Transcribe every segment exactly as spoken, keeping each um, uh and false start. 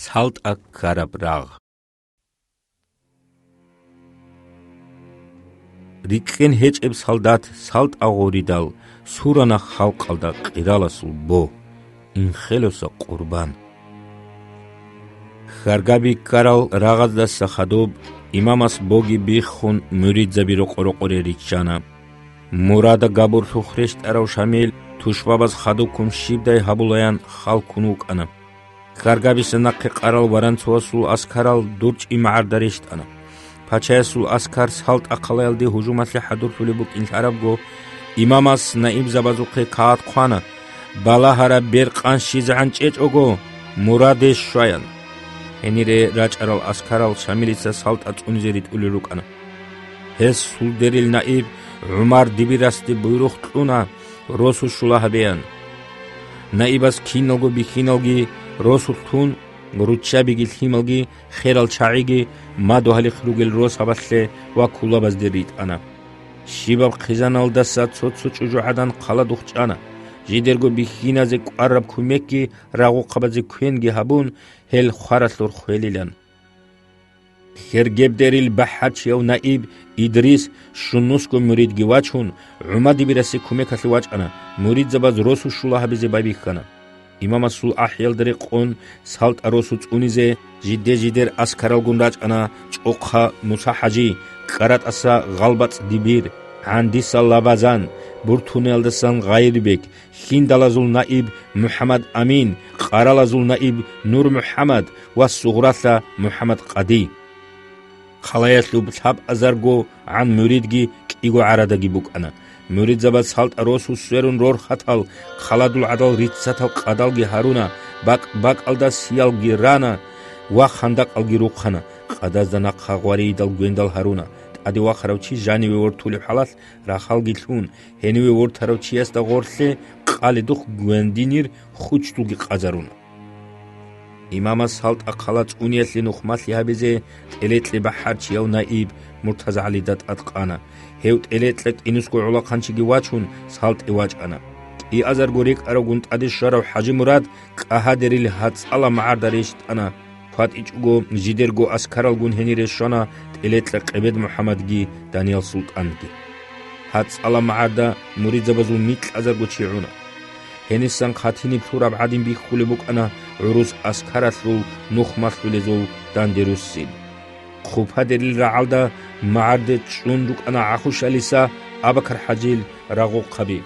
СалтӀа ккараб рагъ. Рикьен гьечӀеб солдат салтӀа гъуридал, сурана халкъалда къираласул бо, Инхелоса къурбан. Хьаргаби ккарал рагъаздаса хадуб имамас боги биххун, муридзаби рокъо-рокъоре риччана. Мурада габурлъухъ рещтӀарав Шамил тушбабаз хадубккун щибдай гьабулаян халкун вукӀана. Хьаргабиса нахъе къарал Воронцовасул аскарал ДурчӀи магӀарда рещтӀана. Пачаясул аскар СалтӀа хъалаялде гьужумалъе хӀадурлъулеб букӀин лъарабго, имамас наибзабазухъе кагъат хъвана: «Балагьараб бер къанщизегӀан чӀечӀого, Мураде щваян». Гьенире рачӀарал аскарал Шамилица СалтӀа цӀунизе ритӀулел рукӀана. Гьес сулдерил наиб ГӀумар Дибирасде буйрухъ кьуна, росу щула гьабеян. Наибас киналго бихьиналги росулъ тун, руччабиги лъималги, херал чагӀиги мадугьалихъ ругел росабалъе ва кулабазде ритӀана. Щибаб хъизаналдаса цо-цо чӀужугӀадан хъаладухъ чӀана, жидерго бихьиназе кӀвараб кумекги рагъухъабазе квенги гьабун, гьел хваралъур хвелилан. Хьергебдерил бахӀарчияв наиб Идрис, щунусго муридги вачун, ГӀумар Дибирасе кумекалъе вачӀана, муридзабаз росу щула гьабизе байбихьана. Имамасул ахӀиялда рекъон СалтӀа росу цӀунизе жиде-жидер аскаралгун рачӀана ЧӀохъа Муса-хӀажи, КӀаратӀаса ГъалбацӀ Дибир, ГӀандиса Лабазан, Буртунаялдасан Гъайирбек, Хьиндалазул наиб МухӀаммад Амин, Къаралазул наиб Нур МухӀаммад ва Сугъралъа МухӀаммад Къади. Хъалаялъуб лъаб азарго гӀан муридги кӀиго гӀарадаги букӀана. Муридзабаз СалтӀа росу сверун рорхатал, хъаладул гӀадал риццатал къадалги гьаруна, бакӀ-бакӀалда сиялги рана ва хандакъалги рухъана, къадазда нахъа гъваридал гвендал гьаруна, тӀаде вахарав чи жаниве вортулеб хӀалалъ рахалги лъун, гьениве вортарав чиясда гъорлъе къалидухъ гвендинир хучдулги къазаруна. Имамас СалтӀа хъала цӀуниялъе нухмалъи гьабизе тӀелекье бахӀарчияв наиб МуртазагӀалида тӀадкъана. Гьев тӀелекьа кӀинусго гӀолохъанчиги вачун, СалтӀе вачӀана. КӀиазарго рекӀаравгун тӀаде щварав ХӀажимурад КӀагьадерил ГьацӀала магӀарда рещтӀана. КватӀичӀого жидерго аскаралгун гьенире щвана тӀелекьа Къебед МухӀаммадги Даниял СултӀанги. ГьацӀала магӀарда муридзабазул микьазарго чи гӀуна. Гьенисан хъатиниб лъураб гӀадин бихьулеб букӀана гӀурус аскаралъул нухмалъулезул данде руссин. Хъупадерил рагӀалда магӀарде чӀун рукӀана ГӀахушалиса Абакар-хӀажил рагъухъаби.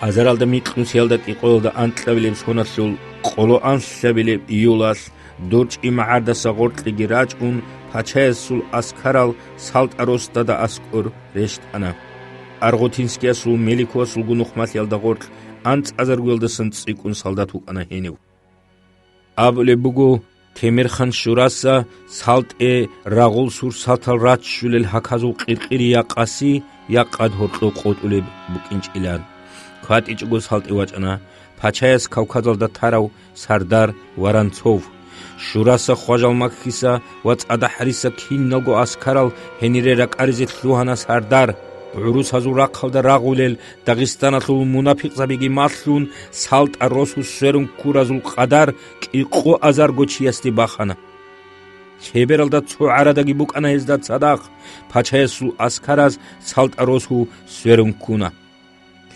Азаралда микьнусиялда кӀикъоялда анкьабилеб соналъул къоло анлъабилеб июлалъ ДурчӀи магӀардаса гъоркьеги рачӀун, пачаясул аскарал СалтӀа росдада аскӀор рещтӀана. Аргъутинскиясул Меликуасулго нухмалъиялда гъоркь анцӀазаргоялдасан цӀикӀкӀун солдат вукӀана гьенив. Абулеб буго, Темирхан-Шураса СалтӀе рагъул сурсатал раччулел гьаказул къиркъири я къаси, я къад гьоркьов къотӀулеб букӀинчӀилан. КватӀичӀого СалтӀе вачӀана пачаяс Кавказалда тарав сардар Воронцов. Шураса Хважалмахьиса ва ЦӀадахӀриса киналго аскарал гьенире ракӀаризе лъугьана сардар, гӀурусазул рахъалда рагъулел Дагъистаналъул мунапикъзабиги малъун, СалтӀа росу сверун ккуразул къадар кӀикъо азарго чиясде бахана. Лъебералда цо гӀарадаги букӀана гьезда цадахъ, пачаясул аскараз СалтӀа росу сверун ккуна.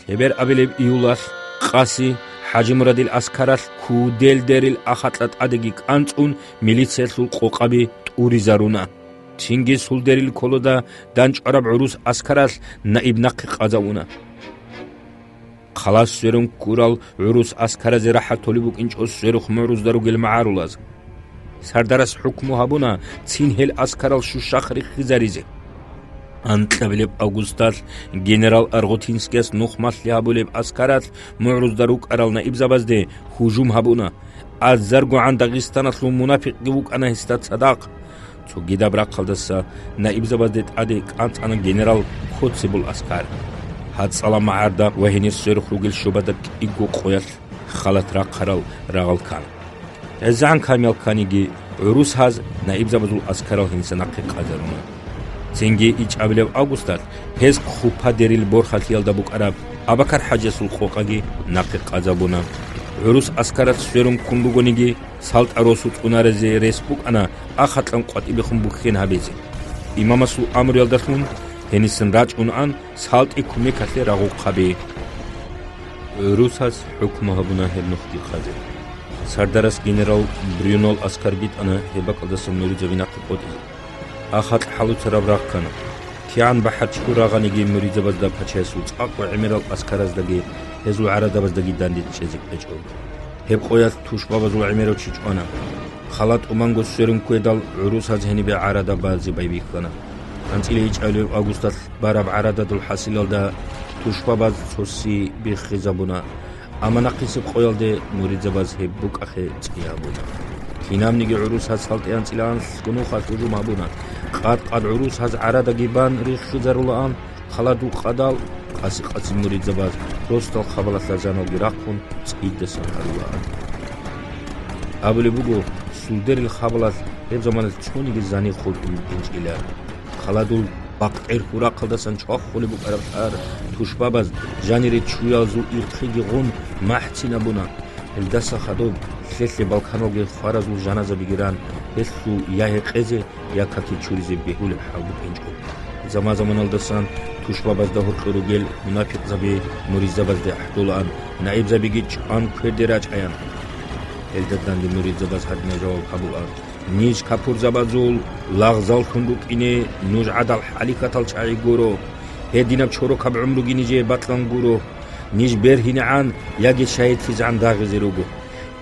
Лъебер абилеб июлалъ Къаси ХӀажимурадил аскаралъ куделдерил ахатӀа тӀадеги кӀанцӀун, милициялъул къокъаби тӀуризаруна. Цинги сулдерил колода данчӀвараб гӀурус аскаралъ наиб нахъе къазавуна. Хъалас сверун ккурал гӀурус аскаразе рахӀат толеб букӀинчӀо сверухъ мугӀрузда ругел магӀарулаз. Сардарас хӀукму гьабуна цин гьел аскарал щущахъ риххизаризе. Анкьабилеб августалъ генерал Аргъутинскияс нухмалъи гьабулеб аскаралъ мугӀрузда рукӀарал наибзабазде гьужум гьабуна. АзаргогӀан Дагъистаналъул мунапикъги вукӀана гьесда цадахъ. Цогидаб рахъалдаса наибзабазде тӀаде кӀанцӀана генерал Коцебул аскар. ГьацӀала магӀарда ва гьенир сверухъ ругел щобада кӀиго къоялъ халат рахъарал рагъал ккана. ГӀезегӀан камиял кканиги, гӀурус гьаз наибзабазул аскарал гьениса нахъе къазаруна. Цинги ичӀабилеб августалъ гьез Хъупа-Дерил борхалъиялда букӀараб Абакар-хӀажиясул къокъаги нахъе къазабуна. ГӀурус аскаралъ сверун ккун бугониги, салтӀа росу цӀунаразе рес букӀана ахатӀан къватӀибехун бухьен гьабизе. Имамасул амруялдалъун гьенисан рачӀунаан салтӀи кумекалъе рагъухъаби. ГӀурусаз хӀукму гьабуна гьеб нухдихъазе. Сардарас генерал Брюнол аскар битӀана гьеб бакӀалдаса муридзаби нахъе къотӀизе. АхатӀ хӀалуцараб рагъ ккана. КигӀан бахӀарчиго рагъаниги муридзабазда пачаясул цӀакъго гӀемерал аскараздаги гьезул гӀарадабаздаги данде чӀезе кӀвечӀо. Гьеб къоялъ тушбабазул гӀемерав чи чӀвана. Хала тӀубанго сверун ккведал, гӀурусаз гьенибе гӀарада базе байбихьана. АнцӀила ичӀабилеб августалъ бараб гӀарададул хӀасилалда тушбабаз цоси биххизабуна. Амма нахъисеб къоялде муридзабаз гьеб букӀахъе цӀи гьабуна. Кинабниги гӀурусаз салтӀи анцӀила анлъго нухалъ гьужум гьабуна. Къад-къад гӀурусаз гӀарадаги бан риххизарулаан, хала дукъадал, къаси-къаси муридзабаз росдал хабалалъа жаналги рахъун, цӀидасан гьарулаан. Абулеб буго, Сулдерил хабалалъ гьеб заманалъ цониги зани хутӀулеб гьечӀила. Халадул бакъ-тӀерхьул рахъалдасан чвахулеб букӀараб лъар тушбабаз жанире чуязул ирхъиги гъун махӀцинабуна. Гьелдаса хадуб лъелъе балканалги хваразул жаназабиги ран, гьелъул я гьекъезе, я каки чуризе бегьулеб хӀал букӀинчӀо. Заман-заманалдасан тушбабазда гьоркьор ругел мунапикъзаби муридзабазде гӀахӀдолаан, наибзабиги чӀван кверде рачӀаян. Гьелда данде муридзабаз гьадинаб жаваб гьабулаан: «Ниж капурзабазул лагъзаллъун рукӀине нуж гӀадал хӀалихьатал чагӀи гуро. Гьединаб чорокаб гӀумруги нижее бакьан гуро. Ниж бергьинегӀан яги шагьидлъизегӀан рагъизе руго.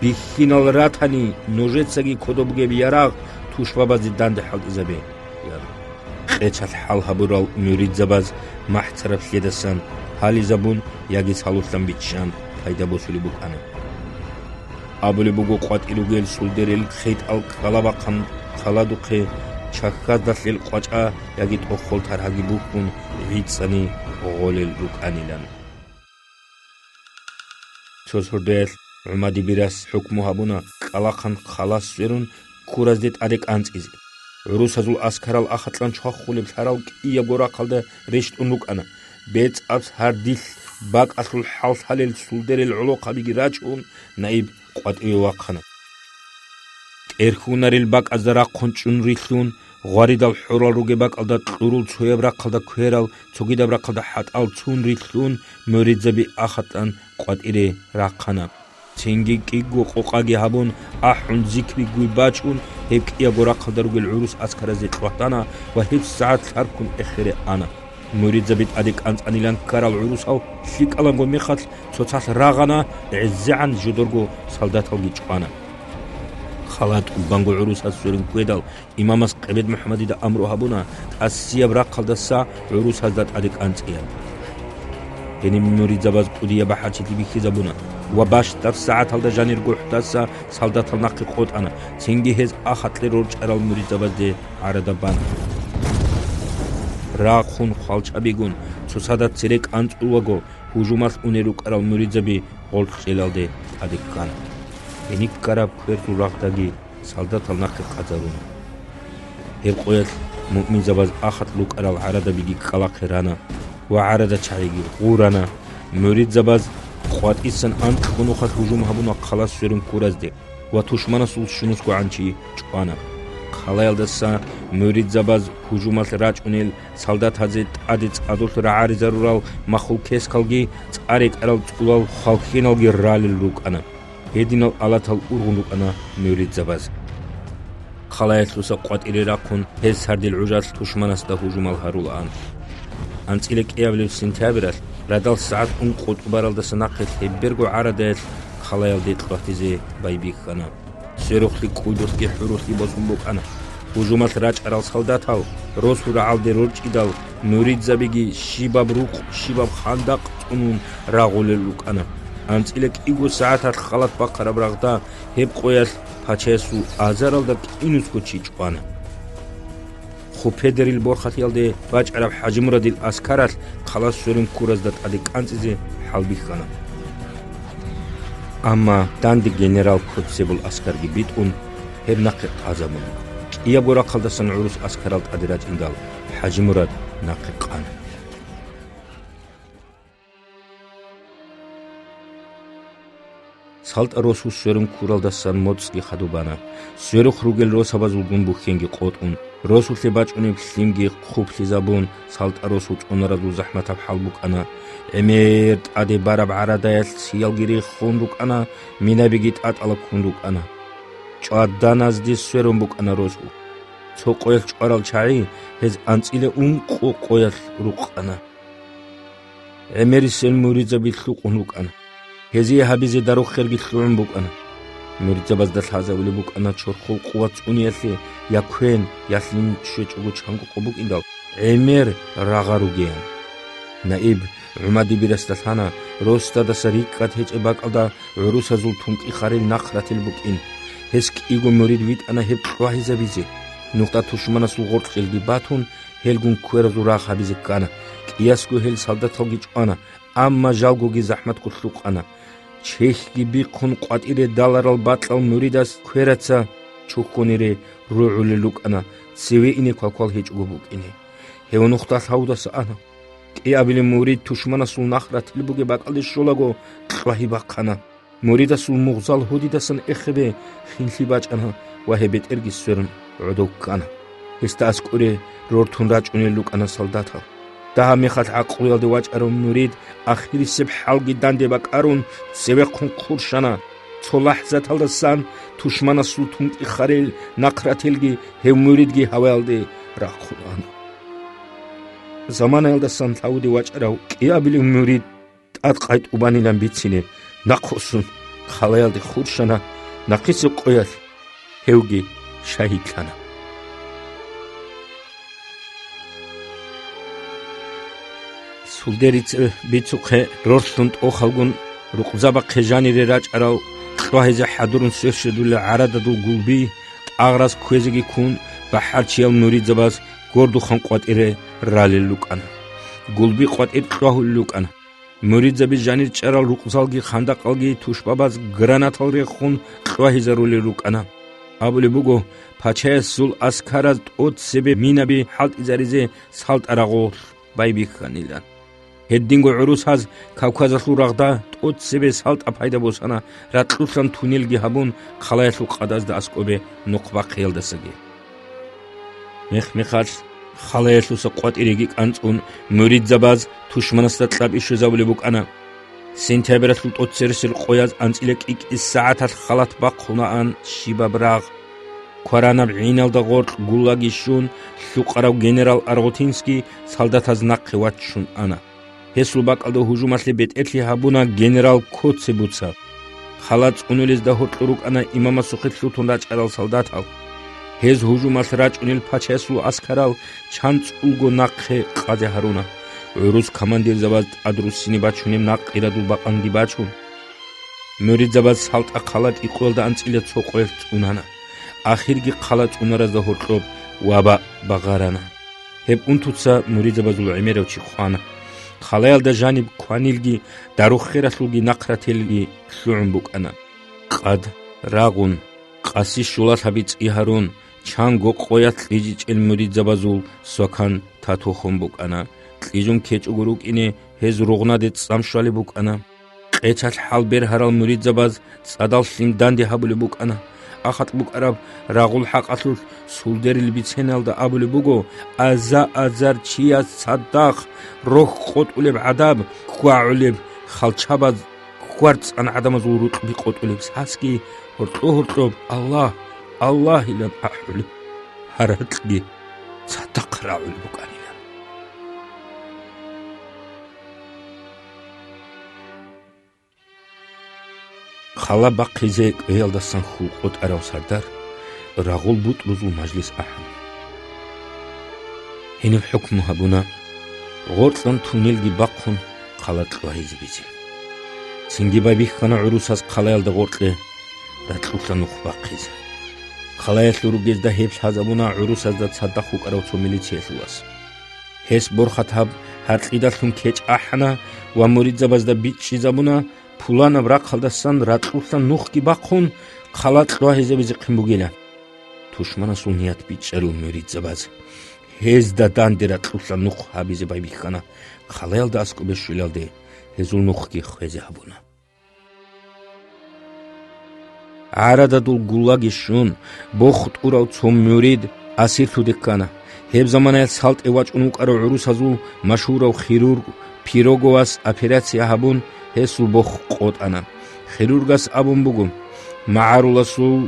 Бихьинал ратани, нужецаги кодоб бугеб ярагъ тушбабазе данде хӀалтӀизабе», – ян. Къечалъ хӀал гьабурал муридзабаз махӀцараб лъедасан гьализабун яги салулъан биччан пайда босулеб букӀана. Абулеб буго, къватӀир ругел Сулдерил хейтӀал ккалабахъан халадухъе чахьаздалъел къвачӀа яги тӀохол таргьаги бухьун гӀицӀани гъолел рукӀанилан. Цо сордоялъ ГӀумади Бирас хӀукму гьабуна кӀкӀалахъан халас сверун куразде тӀаде кӀанцӀизе. ГӀурусазул аскарал ахатӀан чвахулеб лъарал кӀиябго рахъалда рещтӀун рукӀана. БецӀаб сардилъ бакӀалъул хӀалхьалел Сулдерил гӀолохъабиги рачун, наиб къватӀиве вахъана. ТӀерхьунарел бакӀазда рахъун чӀун рилълъун, гъваридал хӀорал ругеб бакӀалда кьурул цояб рахъалда кверал, цогидаб рахъалда хӀатӀал цун рилълъун, муридзаби ахатӀан къватӀире рахъана. Цинги кӀиго къокъаги гьабун, ахӀун, зикри гуй бачӀун, гьеб кӀиябго рахъалда ругел гӀурус аскаразе кьватана ва гьебсагӀат лъарккун эхере ана. Муридзаби тӀаде кӀанцӀанилан ккарал гӀурусал лъикӀаланго мехалъ цоцалъ рагъана, гӀезегӀан жодорго солдаталги чӀвана. Хала тӀубанго гӀурусаз сверун ккведал, имамас Къебед МухӀаммадида амру гьабуна, тӀасияб рахъалдаса гӀурусазда тӀаде кӀанцӀеян. Гьениб муридзабаз кӀудияб бахӀарчилъи бихьизабуна ва бащдаб сагӀаталда жанир гохӀдаса солдатал нахъе къотӀана, цинги гьез ахатӀлъи рорчӀарал муридзабазде гӀарада бана. Рахъун хвалчабигун, цоцазда цере кӀанцӀулаго, гьужумалъ унел рукӀарал муридзаби гъоркьелалде тӀаде ккана. Гьениб ккараб кверзул рагъдаги солдатал нахъе къазаруна. Гьеб къоялъ муъминзабаз ахатӀ рукӀарал гӀарадабиги кӀкӀалахъе рана ва гӀарадачагӀиги гъурана. Муридзабаз къватӀисан анкьго нухалъ гьужум гьабуна хъалас сверун ккуразде ва тушманасул щунусгогӀан чи чӀвана. Хъалаялдаса муридзабаз гьужумалъ рачӀунел солдатазе тӀаде цӀадулъ рагӀаризарурал махул кескалги, цӀа рекӀарал цӀулал хвалхьиналги ралел рукӀана. Гьединал алатал ургъун рукӀана муридзабаз. Хъалаялъуса къватӀире рахъун, гьез сардил гӀужалъ тушманасда гьужумал гьарулаан. АнцӀила кӀиабилеб сентябралъ, радал сагӀат ункъо тӀубаралдаса нахъе лъеберго гӀарадаялъ хъалаялде кьватизе байбихьана. Сверухълъи кӀудухъги хӀурухълъи босун букӀана. Гьужумалъ рачӀарал солдатал росу рагӀалде рорчӀидал, муридзабиги щибаб рукъ, щибаб хандакъ цӀунун рагъулел рукӀана. АнцӀила кӀиго сагӀаталъ халат бахъараб рагъда гьеб къоялъ пачаясул азаралда кӀинусго чи чӀвана. Хупедерил борхалъиялде бачӀараб ХӀажимурадил аскаралъ хъалас сверун ккуразда тӀаде кӀанцӀизе хӀалбихьана. Амма данде генерал Коцебул аскарги битӀун, гьеб нахъе къазабуна. КӀиябго рахъалдасан гӀурус аскарал тӀаде рачӀиндал, ХӀажимурад нахъе къана. СалтӀа росу сверун ккуралдасан моцӀги хадубана. Сверухъ ругел росабазулгун бухьенги къотӀун, росулъе бачӀунеб лъимги хъублъизабун, СалтӀа росу чӀунаразул захӀматаб хӀал букӀана. ГӀемер тӀаде бараб гӀарадаялъ сиялги рехун рукӀана, минабиги тӀатӀала ккун рукӀана. ЧӀваданазде сверун букӀана росу. Цо къоялъ чӀварал чагӀи гьез анцӀила ункъо къоялъ рукъана. ГӀемерисел муридзаби лъукъун рукӀана. Гьезие гьабизе дарухъерги лъугӀун букӀана. Муридзабазда лъазавулеб букӀана чорхол къуват цӀуниялъе я квен, я лъим щвечӀого чанго къо букӀиндал, гӀемер рагъа ругеян. Наиб ГӀумадибирасда лъана, росдадаса рикӀкӀад гьечӀеб бакӀалда гӀурусазул тункӀи-харил нахърател букӀин. Гьес кӀиго мурид витӀана гьеб кьвагьизабизе. Нухда тушманасул гъоркьелги батун, гьелгун кверазул рагъ гьабизе ккана. КӀиясго гьел солдаталги чӀвана, амма жалгоги захӀматго лъукъана. Чехьги бихъун къватӀире даларал бакьал муридас квераца чухьонире рогӀулел рукӀана, цеве ине квалквал гьечӀого букӀине. Гьев нухда лъавудаса ана. КӀиабилеб мурид тушманасул нахърател бугеб бакӀалде щолаго кьвагьи бахъана. Муридасул мугъзал гьудидасан эхебе хинлъи бачӀана ва гьеб бетӀерги сверун гӀодов ккана. Гьесда аскӀоре рортун рачӀунел рукӀана солдатал. Дагьаб мехалъ гӀакълуялде вачӀарав мурид ахирисеб хӀалги данде бакӀарун, цевехъун хъурщана. Цо лахӀзаталдасан тушманасул тункӀи-харил нахърателги гьев муридги гьаваялде рахъун ана. Заманаялдасан лъавуде вачӀарав кӀиабилев мурид тӀадкъай тӀубанилан бицине нахъвуссун, хъалаялде хурщана, нахъисеб къоялъ гьевги шагьидлъана. Сулде рицӀ-, бицухъе рортлъун тӀохалгун, рукъзабахъе жанире рачӀарал кьвагьизе хӀадурун сверщадулел гӀарададул гулби, тӀагъраз кквезеги ккун, бахӀарчиял муридзабаз Гордухан къватӀире ралел рукӀана. Гулби къватӀир кьвагьулел рукӀана. Муридзаби жанир чӀарал рукъзалги хандакъалги тушбабаз гранатал рехун кьвагьизарулел рукӀана. Абулеб буго, пачаясул аскараз тӀоцебе минаби хӀалтӀизаризе СалтӀа рагъулъ байбихьанилан. Гьединго гӀурусаз Кавказалъул рагъда тӀоцебе СалтӀа пайда босана, ракьулъан туннелги гьабун, хъалаялъул къадазда аскӀобе нухъ бахъиялдасаги. Мех-мехалъ, хъалаялъуса къватӀиреги кӀанцӀун, муридзабаз тушманасда кьаб ишозабулеб букӀана. Сентябралъул тӀоцересел къояз анцӀила кӀикӀи сагӀаталъ халат бахъунаан щибаб рагъ. Кваранаб гӀиналда гъоркь гуллаги щун, лъукъарав генерал Аргъутинский солдатаз нахъе ваччун ана. Гьесул бакӀалда гьужумалъе бетӀерлъи гьабуна генерал Коцебуца. Хала цӀунулезда гьоркьор рукӀана имамасухъе лъутун рачӀарал солдатал. Гьез гьужумалъ рачӀунел пачаясул аскарал чанцӀулго нахъе къазе гьаруна. ГӀурус командирзабаз тӀад руссине бачунеб накъирадул бакъанги бачун, муридзабаз СалтӀа хъала кӀикъоялда анцӀила цо къоялъ цӀунана. Ахирги хъала цӀунаразда гьоркьоб ваба багъарана. Гьеб унтуца муридзабазул гӀемерав чи хвана. Хъалаялда жаниб кванилги дарухъералъулги нахърателги лъугӀун букӀана. Къад рагъун, къаси щулалъаби цӀи гьарун, чанго къоялъ кьижичӀел муридзабазул свакан татухон букӀана, кьижун ккечӀого рукӀине гьез ругънаде цӀам щвалеб букӀана. Къечалъ хӀал бергьарал муридзабаз цӀадал лъим данде гьабулеб букӀана. АхатӀ букӀараб рагъул хӀакъалъулъ сулдерил биценалда абулеб буго: аза-азар чияс цадахъ рохь къотӀулеб гӀадаб, кквагӀулеб халчабаз, ккварцӀан гӀадамазул рукъби къотӀулеб сасги гьоркьо-гьоркьоб «Аллагь, Аллагьилан» ахӀулеб гьаракьги цадахъ рагӀулеб букӀанилан. Хала бахъизе кӀвеялдасан хьул къотӀарав сардар рагъул бутӀрузул мажлис ахӀана. Гьениб хӀукму гьабуна гъоркьан туннелги бахъун хъала кьвагьизабизе. Цинги байбихьана гӀурусаз хъалаялда гъоркье ракьулъа нух бахъизе. Хъалаялъур ругезда гьеб лъазабуна гӀурусазда цадахъ вукӀарав цо милициялъулас. Гьес борхатаб гьаркьидалъун кечӀ ахӀана ва муридзабазда бичӀчӀизабуна, пуланаб рахъалдасан ракьулъа нухги бахъун, хъала кьвагьизабизехъин бугилан. Тушманасул ният бичӀчӀарал муридзабаз гьезда данде ракьулъа нух гьабизе байбихьана, хъалаялда аскӀобе щвелалде гьезул нухги хвезе гьабуна. ГӀарададул гуллаги щун, бох тӀурав цо мурид асирлъуде ккана. Гьеб заманаялъ СалтӀе вачӀун вукӀарав гӀурусазул машгьурав хирург Пироговас операция гьабун, гьесул бох къотӀана. Хирургас абун буго: «МагӀаруласул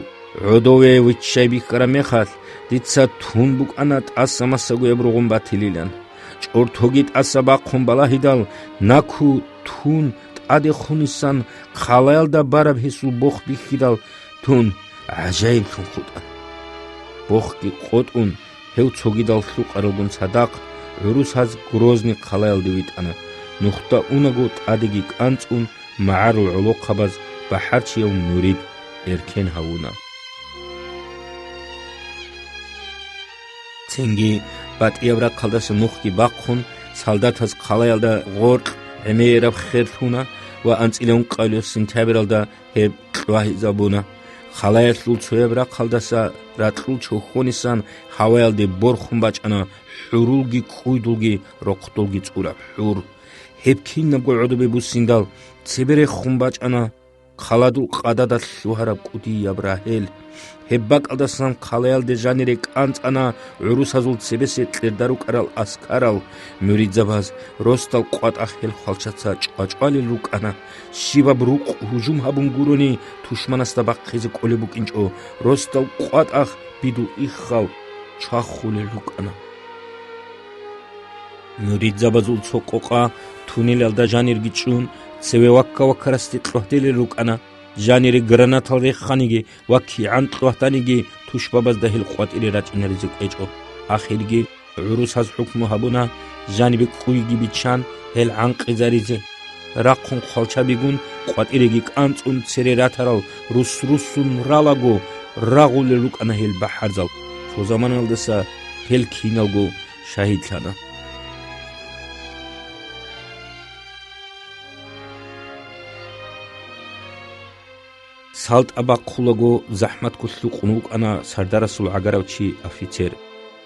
гӀодове виччай бихьараб мехалъ, дица тун букӀана тӀаса-масагояб ругъун батилилан. ЧӀортоги тӀаса бахъун балагьидал, наку тун тӀаде хуниссан, хъалаялда бараб гьесул бох бихьидал, тун гӀажаиблъун хутӀана». Бохги къотӀун, гьев цогидал лъукъаралгун цадахъ гӀурусаз Грозный хъалаялде витӀана. Нухда унаго тӀадеги кӀанцӀун, магӀарул гӀолохъабаз бахӀарчияв мурид эркен гьавуна. Цинги батӀияб рахъалдаса нухги бахъун, солдатаз хъалаялда гъоркь гӀемераб хер лъуна ва анцӀила ункъабилеб сентябралда гьеб кьвагьизабуна. Хъалаялъул цояб рахъалдаса ракьул чохьонисан гьаваялде борхун бачӀана хӀурулги кӀуйдулги рохъдулги цӀураб хӀур. Гьеб кинабго гӀодобе буссиндал, цебе рехун бачӀана хъаладул къадада лъугьараб кӀудияб рагьел. Гьеб бакӀалдасан хъалаялде жанире кӀанцӀана гӀурусазул цебесекьерда рукӀарал аскарал. Муридзабаз росдал къватӀахъ гьел хвалчаца чӀвачӀвалел рукӀана. Щибаб рукъ гьужум гьабун гурони тушманасда бахъизе кӀолеб букӀинчӀо, росдал къватӀахъ бидул иххал чвахулел рукӀана. Муридзабазул цо къокъа тунелалда жанирги чӀун, цеве вакка-ваккарасде кьогьделел рукӀана. Жанире гранатал реханиги ва кигӀан кьогьданиги тушбабазда гьел къватӀире рачӀинаризе кӀвечӀо. Ахирги гӀурусаз хӀукму гьабуна, жанибе кӀуйги биччан, гьел гӀанкъизаризе. Рахъун хъвалчабигун, къватӀиреги кӀанцӀун, цере ратарал рус-руссун ралаго, рагъулел рукӀана гьел бахӀарзал. Цо заманалдаса гьел киналго шагьидлъана. СалтӀа бахъулаго захӀматго лъукъун вукӀана сардарасул гӀагарав чи офицер.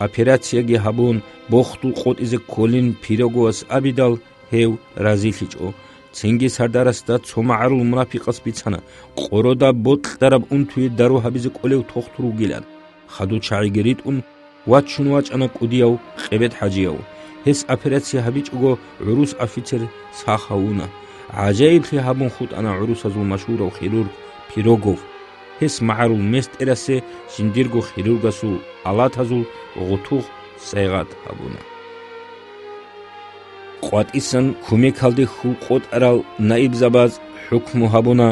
Операцияги гьабун, бохдул къотӀизе кколин Пироговас абидал, гьев разилъичӀо. Цинги сардарасда цо магӀарул мунапикъас бицана, къорода бокьараб унтуе дару гьабизе кӀолев тохтур вугилан. Хадув чагӀиги ритӀун, вачун вачӀана кӀудияв КъебетӀ-хӀажияв. Гьес операция гьабичӀого гӀурус офицер сах гьавуна. ГӀажаиблъи гьабун хутӀана гӀурусазул машгьурав хирург Пирогов. Гьес магӀарул местӀерасе жиндирго хирургасул алатазул гъутух сайгъат гьабуна. КъватӀисан кумекалде хьул къотӀарал наибзабаз хӀукму гьабуна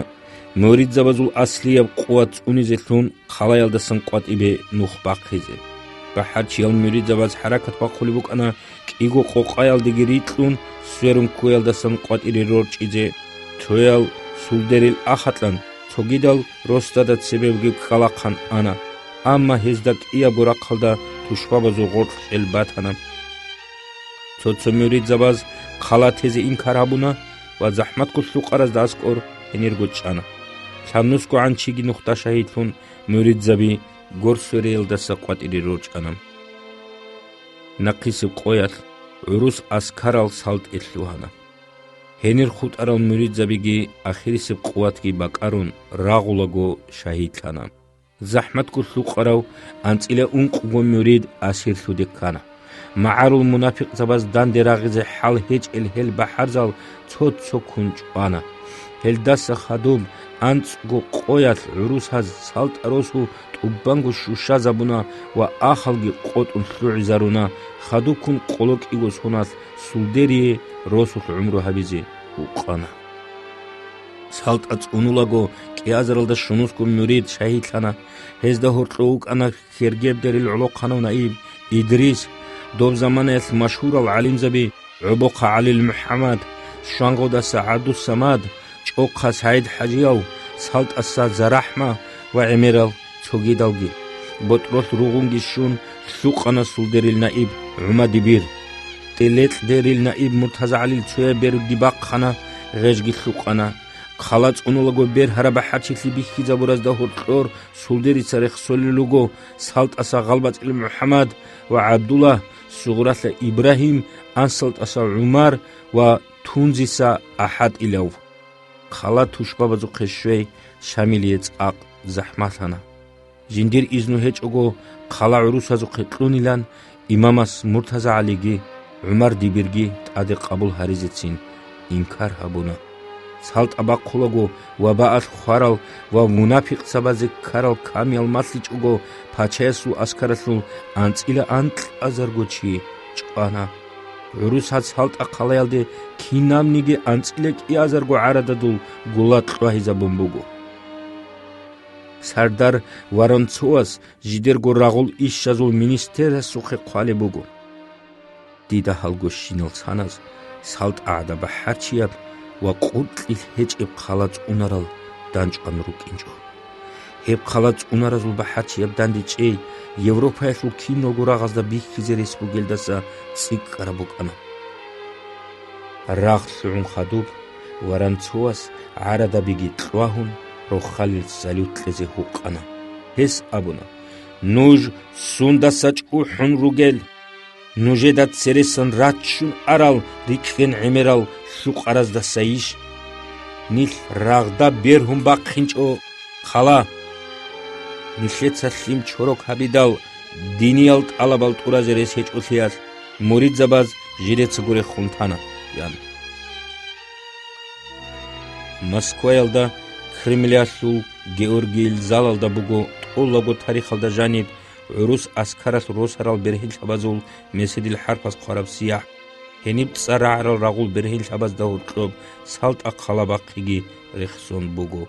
муридзабазул аслияб къуват цӀунизелъун хъалаялдасан къватӀибе нух бахъизе. БахӀарчиял муридзабаз хӀаракат бахъулеб букӀана кӀиго къокъаялдеги рикьун, сверун ккуялдасан къватӀире рорчӀизе. Цоял сулдерил ахатӀан, цогидал росдада цебе бугеб ккалахъан ана, амма гьезда кӀиябго рахъалда тушбабазул гъоркь кьел батана. Цо-цо муридзабаз хъала тезе инкар гьабуна ва захӀматго лъукъаразда аскӀор гьенирго чӀана. ЛъабнусгогӀан чиги нухда шагьидлъун, муридзаби горсвериялдаса къватӀире рорчӀана. Нахъисеб къоялъ гӀурус аскарал СалтӀе лъугьана. Гьенир хутӀарал муридзабиги ахирисеб къуватги бакӀарун, рагъулаго шагьидлъана. ЗахӀматго лъукъарав анцӀила ункъго мурид асирлъуде ккана. МагӀарул мунапикъзабаз данде рагъизе хӀал гьечӀел гьел бахӀарзал цо-цо ккун чӀвана. Гьелдаса хадуб анцӀго къоялъ гӀурусаз СалтӀа росу тӀубанго щущазабуна ва ахалги къотӀун лъугӀизаруна, хадубккун къоло кӀиго соналъ сулдерие росулъ гӀумру гьабизе гьукъана. СалтӀа цӀунулаго кӀиазаралда щунусго мурид шагьидлъана. Гьезда гьоркьов вукӀана хьергебдерил гӀолохъанав наиб Идрис, доб заманаялъ машгьурал гӀалимзаби ГӀобохъа ГӀалил МухӀаммад, Щвангъодаса ГӀабдусамад, ЧӀохъа СагӀид-хӀажияв, СалтӀаса ЗарахӀма ва гӀемерал цогидалги. БотӀролъ ругъунги щун, лъукъана сулдерил наиб ГӀумадибир. ТӀелекьдерил наиб МуртазагӀалил цояб берги бахъана, гъежги лъукъана. Хъала цӀунулаго бергьараб бахӀарчилъи бихьизабуразда гьоркьор сулдерица рехсолел руго СалтӀаса ГъалбацӀил МухӀаммад ва ГӀабдулла, Сугъралъа Ибрагьим, АнсалтӀаса ГӀумар ва Тунзиса АхӀатӀилав. Хъала тушбабазухъе щвей Шамилие цӀакъ захӀмалъана. Жиндир изну гьечӀого хъала гӀурусазухъе кьунилан, имамас МуртазагӀалиги ГӀумардибирги тӀаде къабул гьаризецин инкар гьабуна. СалтӀа бахъулаго вабаалъ хварал ва мунапикъзабазе ккарал камиял малъичӀого, пачаясул аскаралъул анцӀила анкьазарго чи чӀвана. ГӀурусаз СалтӀа хъалаялде кинабниги анцӀила кӀиазарго гӀарададул гула кьвагьизабун буго. Сардар Воронцовас жидерго рагъул ишазул министерасухъе хъвалеб буго. Дида гьалгощинал саназ СалтӀа гӀадаб бахӀарчияб ва къуркьилъ гьечӀеб хъала цӀунарал данчӀван рукӀинчӀо. Гьеб хъала цӀунаразул бахӀарчияб дандечӀей Европаялъул киналго рагъазда бихьизе рес бугелдаса цӀикӀкӀараб букӀана. Рагъ лъугӀун хадуб, Воронцовас гӀарадабиги кьвагьун, рохалил салют кьезе гьукъана. Гьес абуна: «Нуж сундаса чӀухӀун ругел? Нужеда цересан раччун арал рикӀкӀен гӀемерал лъукъараздасайищ? Нилъ рагъда бергьун бахъинчӀо хъала. Нилъеца лъим чорок гьабидал, диниял тӀалабал тӀуразе рес гьечӀолъиялъ, муридзабаз жидецаго рехун тана», – ян. Москваялда Кремлялъул Георгиил залалда буго тӀолабго тарихалда жаниб гӀурус аскаралъ росарал бергьенлъабазул меседил хӀарпаз хъвараб сияхӀ. Гьениб цӀар рагӀарал рагъул бергьенлъабазда гьоркьоб СалтӀа хъала бахъиги рехсон буго.